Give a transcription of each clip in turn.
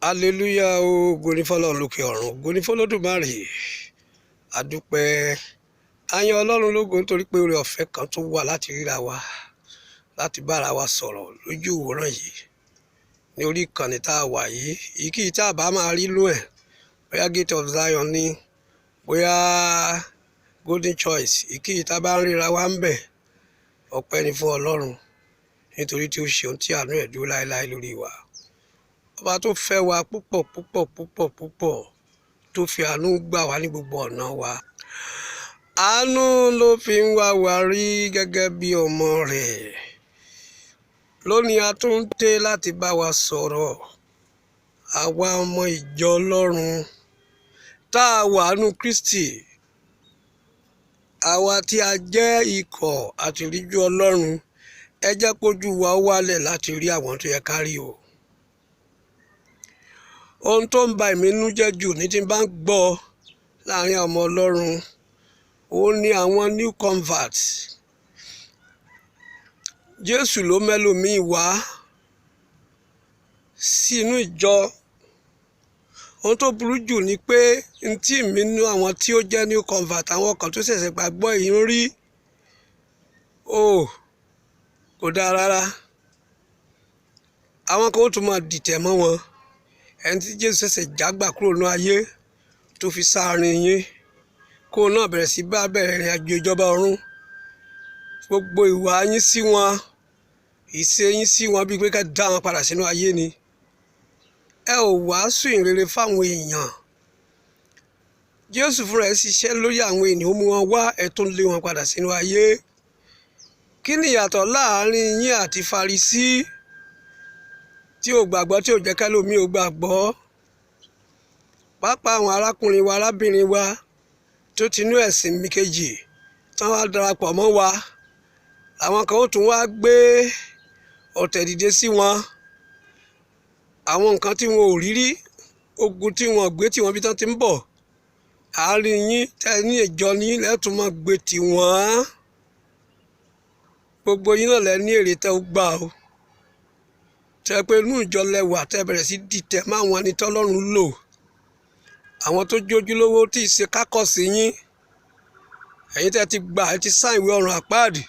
Hallelujah o, ògo ni fọ́lọ́run lókè ọ̀run, ògo ni f'Olódùmarè. Àdúpẹ́ àyàn Ọlọ́run lógo nítorí pé oore ọ̀fẹ́ kan tó wà láti ríra wa, láti bára wa sọ̀rọ̀ lójú ìwòran yìí ní orí ìkànnì tá a wà yìí. Èyíkéyìí tá a bá máa rí lú ẹ̀, bóyá Gate of Zion ni, bóyá Golden Choice, èyíkéyìí tá a bá ń ríra wa ń bẹ̀, ọpẹ́ ni fún Ọlọ́run nítorí tí ó ṣe ohun tí àánú ẹ̀ dúró láéláé lórí wa. Ọba tó fẹ́ wa púpọ̀ púpọ̀ púpọ̀ púpọ̀, tó fi àánú gbà wá ní gbogbo ọ̀nà wa. Àánú ló fi ń wá wa rí gẹ́gẹ́ bí ọmọ rẹ̀. Lónìí a tún ń dé láti bá wa sọ̀rọ̀. Àwa ọmọ ìjọ Ọlọ́run tá a wà nú Kristi, àwa tí a jẹ́ ikọ̀ àtìríjú Ọlọ́run, ẹ jẹ́ kójú wa ó wálẹ̀ láti rí àwọn tó yẹ ká rí o. Ohun tó ń ba èmi nínú jẹ́ jù ní tí n bá ń gbọ́ láàrin ọmọ Ọlọ́run, òun ni àwọn new converts. Jésù ló mẹ́lòmíì wá sí inú ìjọ. Ohun tó burú jù ni pé n tí mi nú àwọn tí ó jẹ́ new convert, àwọn kan tó ṣẹ̀ṣẹ̀ gbàgbọ́ yìí ń rí, ó kò dáa rárá. Àwọn kan ó tún máa dìtẹ̀ mọ́ wọn. Ẹni tí Jésù ṣẹ̀ṣẹ̀ jágbà kúrò nínú ayé tó fi sáárín yín, kó náà bẹ̀rẹ̀ sí bá bẹ̀rẹ̀ ìrìn àjò ìjọba ọ̀run. Gbogbo ìwà yín sí wọn, ìṣe yín sí wọn bíi pé ká dá wọn padà sínú ayé ni. Ẹ ò wàásù ìrere fáwọn èèyàn. Jésù fúnra ẹ̀ ṣiṣẹ́ lórí àwọn ènìyàn, ó mú wọn wá, ẹ tún lé wọn padà sínú ayé. Kí ni ìyàtọ̀ láàrin yín àti Farisí tí ò gbàgbọ́, tí ò jẹ́ kẹ́lòmíì ò gbàgbọ́? Pàápàá àwọn arákùnrin wa, arábìnrin wa tó ti inú ẹ̀sìn mi kejì tí wọ́n á darapọ̀ mọ́ wa, àwọn kan ó tún wá gbé ọ̀tẹ̀ dìde sí wọn. Àwọn nǹkan tí wọn ò rí rí, ogun tí wọn gbé tí wọn bí tán ti ń bọ̀, àárín yín tẹ́ ní ìjọ ní lẹ́tùn máa gbé tì wọ́n. Gbogbo yín náà lẹ ní èrè tẹ́ ó gbà o. Tẹ́ pé inú ìjọ lẹwà tẹ́ bẹ̀rẹ̀ sí dìtẹ̀ máwọn ẹni tọ́lọ́run lò. Àwọn tó jójúlówó tí ì ṣe kákọ̀sí yín. Ẹ̀yin tẹ́ ti gbà, ẹ ti sáìn ìwé ọ̀run àpáàdì.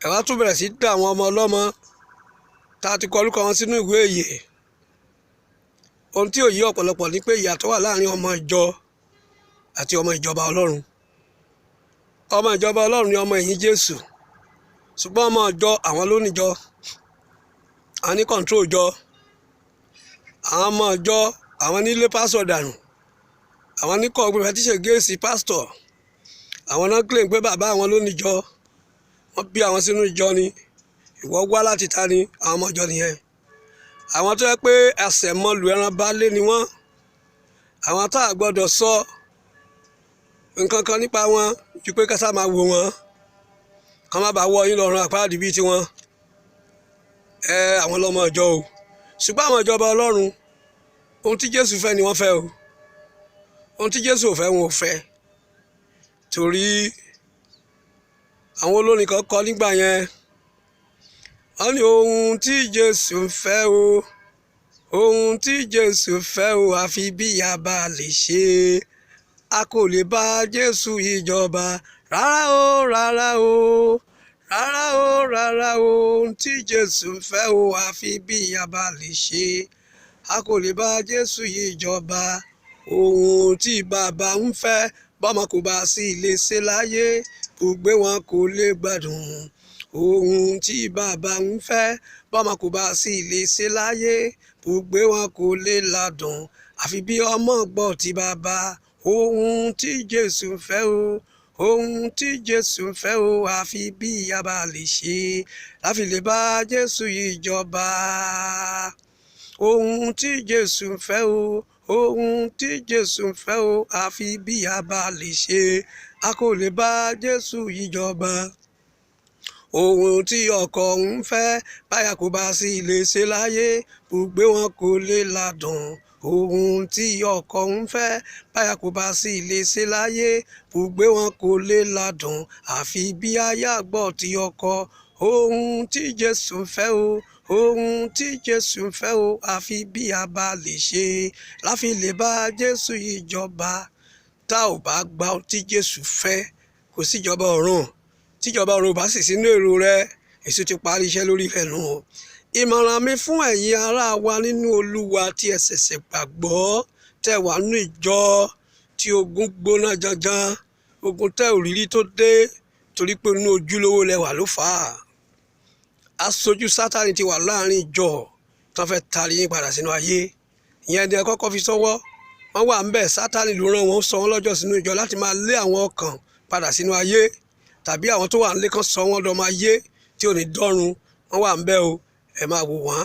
Ẹ wá tún bẹ̀rẹ̀ sí dá àwọn ọmọ ọlọ́mọ tá a ti kọ orúkọ wọn sínú ìwé ìyè. Ohun tí ò yé ọ̀pọ̀lọpọ̀ ni pé ìyàtọ̀ wà láàrin ọmọ ìjọ àti ọmọ ìjọba Ọlọ́run. Ọmọ ìjọba Ọlọ́run ni ọmọ ẹ̀yìn Jésù. Ṣùgbọ́n ọmọ ìjọ, àwọn ló níjọ. Àwọn ní control ìjọ. Àwọn ọmọ ìjọ, àwọn nílé pásítọ̀ dànù. Àwọn ní kọ̀ pé tíṣe géèsì pásítọ̀. Àwọn náà claim pé bàbá àwọn ló níjọ. Wọ́n bí àwọn sínú ìjọ ni. Ìwọ wá láti ta ni? Àwọn ọmọ ìjọ nìyẹn. Àwọn tó yẹ pé ẹsẹ̀ mọlù ẹran bá lé ni wọ́n. Àwọn tá a gbọ́dọ̀ sọ nǹkan kan nípa wọn ju pé kásá máa wò wọ́n, kán má bàa wọ yín lọ́rùn àpáàdì bíi tiwọn. Ẹ àwọn lọ́mọ ìjọ o. Ṣùgbọ́n àwọn ìjọba Ọlọ́run, ohun tí Jésù fẹ́ ni wọ́n fẹ́ o. Ohun tí Jésù ò fẹ́, wọn ò fẹ́. Torí àwọn olórin kan kọ nígbà yẹn, wọ́n ní ohun tí Jésù ń fẹ́ o, ohun tí Jésù fẹ́ o, àfi bí a bá lè ṣe. A kò lè bá Jésù ìjọba rárá o, rárá o, rárá o, rárá o. Ohun tí Jésù ń fẹ́ o, àfi bí a bá lè ṣe. A kò lè bá Jésù ìjọba. Ohun tí bàbá ń fẹ́, bọ́mọ kò bá sí lè ṣe láyé, gbogbo wọn kò lè gbádùn. Ohun tí bàbá ń fẹ́, bọ́mọ kò bá sí lè ṣe láyé, gbogbo wọn kò lè ládùn. Àfi bí ọmọ gbọ́ ti bàbá. Ohun tí Jésù ń fẹ́ o, ohun tí Jésù ń fẹ́ o, àfi bí a bá lè ṣe, láfi lè bá Jésù ìjọba. Ohun tí Jésù ń fẹ́ o, ohun tí Jésù ń fẹ́ o, àfi bí a bá lè ṣe, a kò lè bá Jésù ìjọba. Ohun tí ọkọ ń fẹ́, báyà kò bá sí lè ṣe láyé, gbogbo wọn kò lè ládùn. Ohun tí ọkọ ń fẹ́, báyà kò bá sí lè ṣe láyé, gbogbo wọn kò lè ládùn. Àfi bí aya gbọ́ ti ọkọ. Ohun tí Jésù ń fẹ́ o, ohun tí Jésù ń fẹ́ o, àfi bí a bá lè ṣe láfi lè bá Jésù ìjọba. Tá ò bá gba ohun tí Jésù fẹ́, kò síjọba ọ̀run. Tíjọba ọ̀run ò bá sì sínú èrò rẹ, èṣù ti parí iṣẹ́ lórí rẹ̀ nù o. Ìmọ̀ràn mi fún ẹ̀yin ará wa nínú Olúwa tí ẹ ṣẹ̀ṣẹ̀ gbàgbọ́, tẹ́ wà nínú ìjọ tí ogun gbóná janjan, ogun tẹ́ òrírí tó dé torí pé inú ojúlówó lẹwà ló fà á. Aṣojú Sátánì ti wà láàrin ìjọ tó fẹ́ tarí yín padà sínú ayé. Ìyẹn ni ẹ kọ́kọ́ fi sọ́wọ́. Wọ́n wà ńbẹ̀, Sátánì ló rán wọn, sọ wọ́n lọ́jọ́ sínú ìjọ láti máa lé àwọn ọkàn padà sínú ayé, tàbí àwọn tó wà nílé kan sọ wọ́n dọmọ ayé tí ò ní dọ́run. Wọ́n wà ńbẹ̀ o, ẹ máa wò wọ́n.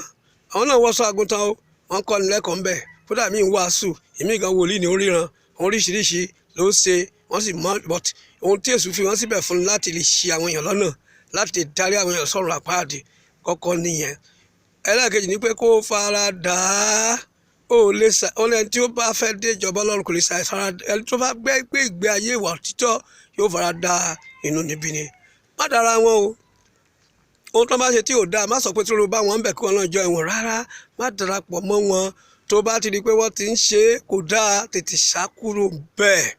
Àwọn náà wọ́sọ àgùntàn o, wọ́n kọ́ ni lẹ́kọ̀ọ́ ńbẹ̀. Kódà mí ń wàásù, èmi gan wòlíì ní oríran, oríṣiríṣi ló ń ṣe, wọ́n sì mọ̀. But ohun tí èṣù fi wọ́n síbẹ̀ fún láti lè ṣì àwọn èèyàn lọ́nà, láti lè darí àwọn èèyàn sọ̀rọ̀ àpáàdì kọ́kọ́ nìyẹn. Ẹlẹ́ẹ̀kejì ni pé kó fara dà á. Ó lè sa ó lẹ́ni tí ó bá fẹ́ dé ìjọba Ọlọ́run kò lè sa ìfara. Ẹni tó bá gbé gbé ìgbé ayé ìwà òtítọ́ yóò fara da inú níbí ni. Má dára wọn o. Ohun tó bá ṣe tí ò dáa, má sọ pé tó ló bá wọn ń bẹ̀ kí wọn náà jọ ẹ̀wọ̀n rárá. Má darapọ̀ mọ́ wọn. Tó bá ti di pé wọ́n ti ń ṣe é kò dáa, tètè sá kúrò bẹ́ẹ̀.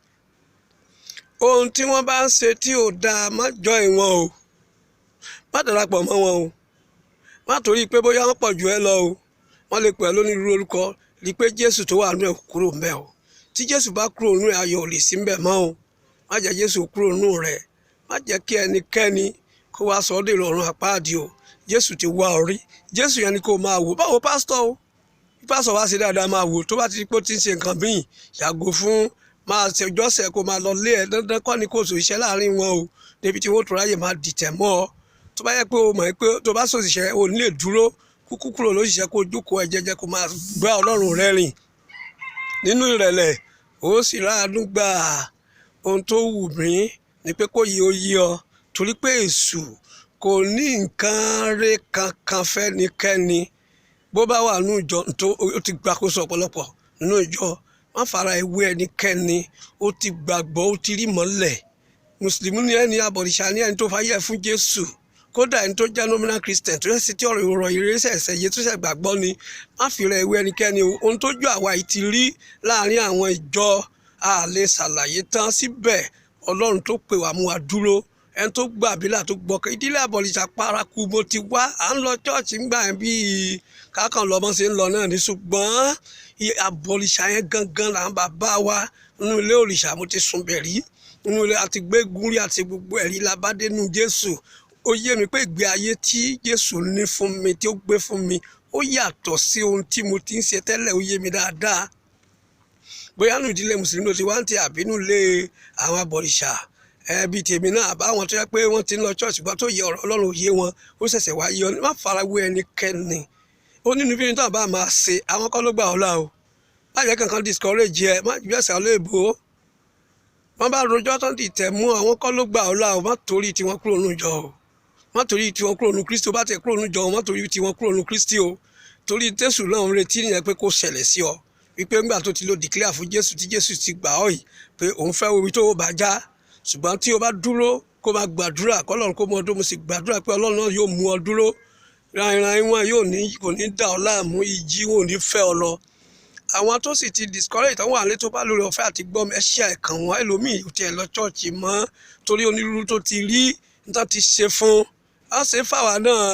Ohun tí wọ́n bá ń ṣe tí ò dáa, má jọ ìwọ̀n o, má darapọ̀ mọ́ wọn o. Má torí pé bóyá wọ́n pọ̀ jù ẹ́ lọ o, wọ́n lè pè ẹ́ lónírúurú orúkọ. Rí i pé Jésù tó wà nínú ẹ̀ kúrò ńbẹ̀ o. Tí Jésù bá kúrò nínú ẹ̀, ayọ̀ ò lè sí ńbẹ̀ mọ́ o. Má jẹ́ Jésù kúrò nínú rẹ̀. Má jẹ́ kí ẹnikẹ́ni kó wá sọ ọ́ dèrò ọ̀run àpáàdì o. Jésù ti wá ọ rí. Jésù yẹn ni kó máa wò. Báwo pásítọ̀ o, bí pásítọ̀ wá ṣe dáadáa, máa wò. Tó bá ti di pé ó ti ń ṣe nǹkan míì, yàgò fún. Máa ṣe ìjọsẹ̀, kó máa lọ lé ẹ. Dandan kọ́ ni kò sọ iṣẹ́ láàrin wọn o, débi tí wọ́n tó ráyè máa dìtẹ̀ mọ́ ọ. Tó bá yẹ pé o mọ̀ pé tó bá sòṣìṣẹ́ o ní lè dúró, kúkú kúrò lóṣìṣẹ́, kó jókòó ẹ jẹ́jẹ́, kó máa gbá Ọlọ́run rẹ rìn nínú ìrẹ̀lẹ̀, ó sì ráàánú gbà. Ohun tó wù mí ni pé kó yí ó yí ọ, torí pé èṣù kò ní nǹkan rẹ kankan fẹ́nikẹ́ni. Bó bá wà nínú ìjọ tó ó ti gbàkóso ọ̀pọ̀lọpọ̀ nínú ìjọ, má fara ewé ẹnikẹ́ni. Ó ti gbàgbọ́, ó ti rí mọ́lẹ̀. Mùsùlùmí ni ẹni, abọ̀rìṣà ni ẹni tó fayé ẹ̀ fún Jésù, kódà ẹni tó jẹ́ nominal Christian tó ṣe tí ọ̀rọ̀ ìrọ̀ ìrẹsẹ̀ ẹ̀sẹ̀ yé tó ṣẹ̀ gbàgbọ́ ni. Má fi rẹ̀ ewé ẹnikẹ́ni o. Ohun tó ju àwa yìí ti rí láàrin àwọn ìjọ, a lè ṣàlàyé tán. Síbẹ̀ Ọlọ́run tó pè wá mú wa dúró. Ẹni tó gbà bílà tó gbọ́kẹ́ ìdílé àbọ̀rìṣà paraku mo ti wá, à ń lọ chọ́ọ̀chì ńgbà yẹn bíi kákan lọ́mọ ṣe ń lọ náà ní, ṣùgbọ́n àbọ̀rìṣà yẹn gangan là ń bàbá wa. Nínú ilé òrìṣà mo ti sùn bẹ̀rí, nínú ilé àti gbégúnrí àti gbogbo ẹ̀rí labádénú Jésù. Ó yé mi pé ìgbé ayé tí Jésù ní fún mi, tí ó gbé fún mi, ó yàtọ̀ sí ohun tí mo ti ń ṣe tẹ́lẹ̀. Ó yé mi dáadáa. Bóyá nù ìdílé mùsùlùmí ló ti wá ń tẹ àbínú lé àwọn abọ̀rìṣà ẹbí tèmi náà, àbáwọn tó yẹ pé wọ́n ti ń lọ church gbọ́ tó yẹ ọ̀rọ̀ Ọlọ́run yé wọn, ó ṣẹ̀ṣẹ̀ wá yé ọ. Má farawé ẹnikẹ́ni. Ó nínú bí nítorí bá máa ṣe àwọn kọ́ ló gbà ọ́ là o. Má jẹ́ kankan discourage ẹ. Má jẹ́ ẹ̀sẹ̀ olóòbó wọ́n bá rojọ́ tán dìtẹ̀ mú. Àwọn kọ́ ló gbà ọ́ là o. Má torí tiwọn kúrò nù jọ o. Má torí tiwọn kúrò nù Kristi o. Bá tẹ kúrò nù jọ o, má torí tiwọn kúrò nù Kristi o. Torí Jésù náà ń retí nìyẹn pé kó ṣẹlẹ̀ sí ọ, wípé ńgbà tó ti lọ declare fún Jésù, tí Jésù ti gbà ọ́ yìí, pé òun fẹ́ wo ibi tó o bá já. Ṣùgbọ́n tí o bá dúró, kó máa gbàdúrà kọ́lọ́run kó mú ọ dúró. Mo sì gbàdúrà pé Ọlọ́run náà yóò mú ọ dúró. Ránran wọn yóò ní kò ní dà ọ́ láàmú, ìjì wọn ò ní fẹ́ ọ lọ. Àwọn tó sì ti discourage tán wà lé, tó bá lórí ọ̀fẹ́ àti gbọ́ ẹ ṣe àìkàn wọn. Ẹlòmíì ò tiẹ̀ lọ chọ́ọ̀chì mọ́ torí onírúurú tó ti rí nítorí ti ṣe fún wọ́n, ṣe fáwa náà,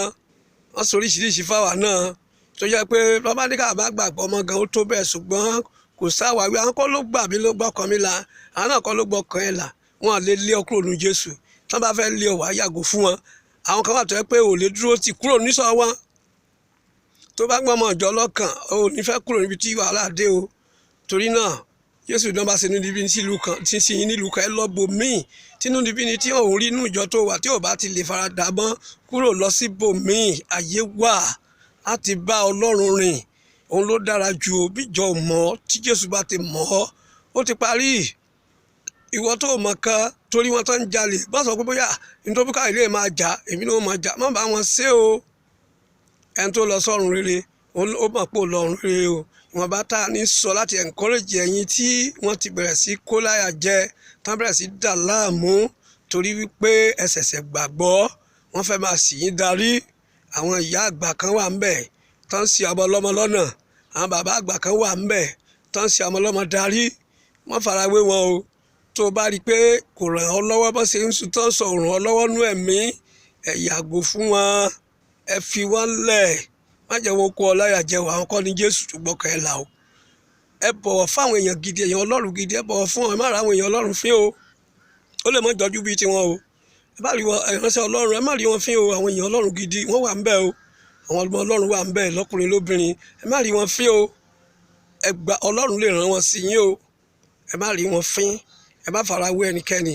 wọ́n ṣe oríṣiríṣi fáwa náà, tó jẹ́ pé bàbá ní ká bá gbàgbọ́ ọmọ gan ó tó bẹ́ẹ̀. Ṣùgbọ́n kò sáwàwí. Àwọn kọ́ ló gbà mí, ló gbọ́kàn mi là, àwọn náà kọ́ ló gbọ́kàn ẹ̀ là. Wọn lè lé ọ kúrò ní Jésù. Tí wọ́n bá fẹ́ lé ọ, wá yàgò fún wọn. Àwọn kan wà tó yẹ pé ò lè dúró tì kúrò nísọ wọn. Tó bá gbọ́n ọmọ ìjọ lọ́kàn, ò ní fẹ́ kúrò níbi tí wàhálà dé o. Torí náà, Jésù náà bá ṣe níbi sílùú kan tí ń sin nílùú kan, ẹ lọ́bọ míì tínú níbí ni tí òun rí inú ìjọ tó wà tí ò bá ti lè fara dà mọ́, kúrò lọ síbòmíì. Àyè wà láti bá Ọlọ́run rìn. Òun ló dára ju o. Bíjọ mọ́, tí Jésù bá ti mọ̀ ọ́, ó ti parí. Ìwọ tó mọ̀ kan torí wọn tó ń jalè, bá sọ pé bóyá nítorí ká ilé máa jà, èmi ló máa jà, má bá wọn ṣe o. Ẹni tó lọ sọ́run rere, ó mọ̀ pé ó lọ ọ̀run rere o. Ìwọ̀nba tá a ní sọ láti encourage ẹ̀yin tí wọ́n ti bẹ̀rẹ̀ sí kó láyà jẹ, tán bẹ̀rẹ̀ sí dà láàmú torí wípé ẹ ṣẹ̀ṣẹ̀ gbàgbọ́, Wọ́n fẹ́ máa sì yín darí. Àwọn ìyá àgbà kan wà ń bẹ̀ tó ń ṣì ọmọ ọlọ́mọ lọ́nà. Àwọn bàbá àgbà kan wà ń bẹ̀ tó ń ṣì ọmọ ọlọ́mọ darí. Wọ́n farawé wọn o. Tó o bá rí i pé kò ràn ọ́ lọ́wọ́, bó ṣe ń sùn tó ń sọ ràn ọ́ lọ́wọ́ nú ẹ̀mí, ẹ yàgò fún wọn, ẹ fi wọ́n lẹ̀. Má jẹ́ wọn kó ọ láyà jẹ. Àwọn kọ́ ni Jésù tó gbọ́kàn ẹ là o. Ẹ bọ̀wọ̀ fáwọn èèyàn gidi, èèyàn Ọlọ́run gidi, ẹ bọ̀wọ̀ fún wọn. Ẹ má ra àwọn èèyàn Ọlọ́run fín o. Ó lè mọ́ jọjú bíi tiwọn o. Ẹ bá rí wọn, ìránṣẹ́ Ọlọ́run, ẹ má rí wọn fín o. Àwọn èèyàn Ọlọ́run gidi, wọ́n wà ń bẹ̀ o. Àwọn ọmọ Ọlọ́run wà ń bẹ̀, lọ́kùnrin lóbìnrin. Ẹ má rí wọn fín o. Ẹ gba Ọlọ́run lè rán wọn sí yín o. Ẹ má rí wọn fín. Ẹ má fara wé ẹnikẹ́ni.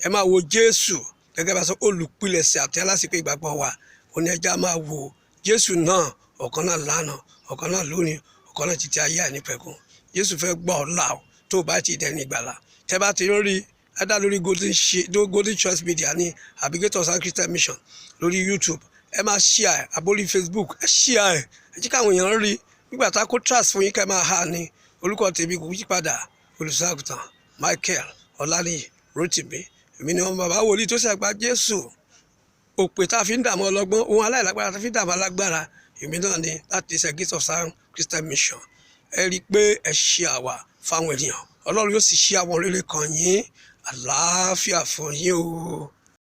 Ẹ má wo Jésù gẹ́gẹ́ bá sọ, olùpilẹ̀ṣẹ̀ àti aláṣepé ìgbàgbọ́ wa. Òní ẹja máa wo Jésù náà, ọ̀kan náà lánàá, ọ̀kan náà lónìí, ọ̀kan náà títí ayé àìnípẹ̀kun. Jésù fẹ́ gbọ́ ọ là ó tó o bá ti dẹni ìgbàlà. Tẹ́ bá ti ń rí ẹ̀dá lórí Golden Choice Media ní àbí Gate of Zion Christian Mission lórí YouTube, ẹ máa share ẹ̀, àbórí Facebook, ẹ share ẹ̀, ẹ jẹ́ káwọn èèyàn rí. Nígbà tá a kó trust fún yín, kẹ́ máa hà ní. Orúkọ tèmi kò yí padà, Olùṣọ́àgùtàn Michael Ọláníyì Rótìmí. Èmi ni wọn bàbá wòlíì tó ṣàgbà Jésù, òpè tá a fi ń dààmú ọlọ́gbọ́n, ohun aláìlágbára tá a fi ń dààmú alágbára. Èmi náà ni láti ṣe Gate of Zion Christian Mission. Ẹ rí i pé ẹ ṣe àwà fáwọn ènìyàn. Ọlọ́run yóò sì ṣe àwọn rere kan yín. Àlàáfíà fún yín o.